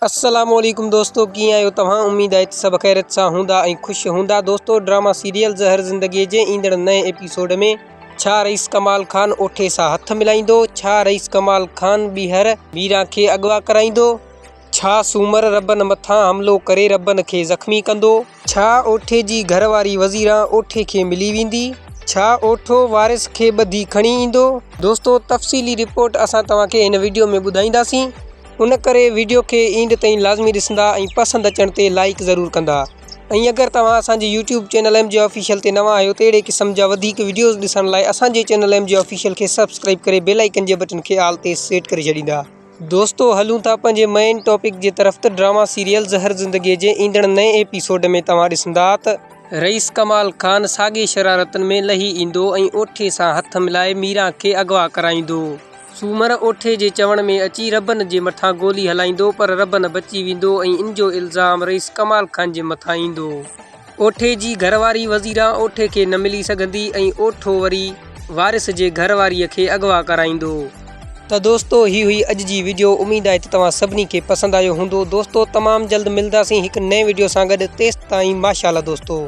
السلام عليڪم دوستو ڪيئن آهيو توهان اميد آهي ته سڀ خيريت سان هوندا ۽ خوش هوندا دوستو ڊراما سيريل زهر زندگي جي ايندڙ نئين ايپيسوڊ ۾ ڇا رئيس ڪمال خان اوٺي سان هٿ ملائيندو ڇا رئيس ڪمال خان ٻيهر ميران کي اغوا ڪرائيندو ڇا سومر ربن مٿان حملو ڪري ربن کي زخمي ڪندو ڇا اوٺي جي گهر واري وزيران اوٺي کي ملي ويندي ڇا اوٺو وارث کي ٻڌي کڻي ايندو دوستو تفصيلي رپورٽ اسان توهان کي هن وڊيو ۾ ٻڌائينداسين. ان ڪري ويڊيو کي اينڊ تائين لازمي ڏسندا ۽ پسند اچڻ تي لائيڪ ضرور ڪندا ۽ اگر توهان اسان جي YouTube channel M G official تي نوان آهيو ته اهڙي قسم جا وڌيڪ ويڊيوز ڏسڻ لاء اسان جي چينل ايم جي آفيشل کي سبسڪرائيب ڪري بيل آئيڪن جي بٽڻ کي آل تي سيٽ ڪري ڇڏيندا. دوستو هلون ٿا پنهنجي مئين ٽاپڪ جي طرف ته ڊراما سيريل زهر زندگي جي ايندڙ نئين ايپيسوڊ ۾ توهان ڏسندا ته رئيس ڪمال خان ساڳي شرارتن ۾ لهي ايندو ۽ اوٺي سان هٿ ملائي ميران کي اغوا ڪرائيندو. سومر اوٺي جي چوڻ ۾ اچي ربن جي مٿان گولي هلائيندو پر ربن بچي ويندو ۽ انجو الزام رئيس ڪمال خان جي مٿان ايندو. اوٺي جي گهر واري وزيران اوٺي کي نه ملي سگهندي ۽ اوٺو وري وارث جي گهر واريء کي اغوا ڪرائيندو. ته دوستو هي هئي اڄ جي وڊيو اميد آهي ته توهان سڀني کي پسند آيو هوندو دوستو تمام جلد ملداسين هڪ نئين وڊيو سان گڏ تيستائين ماشاءالله دوستو.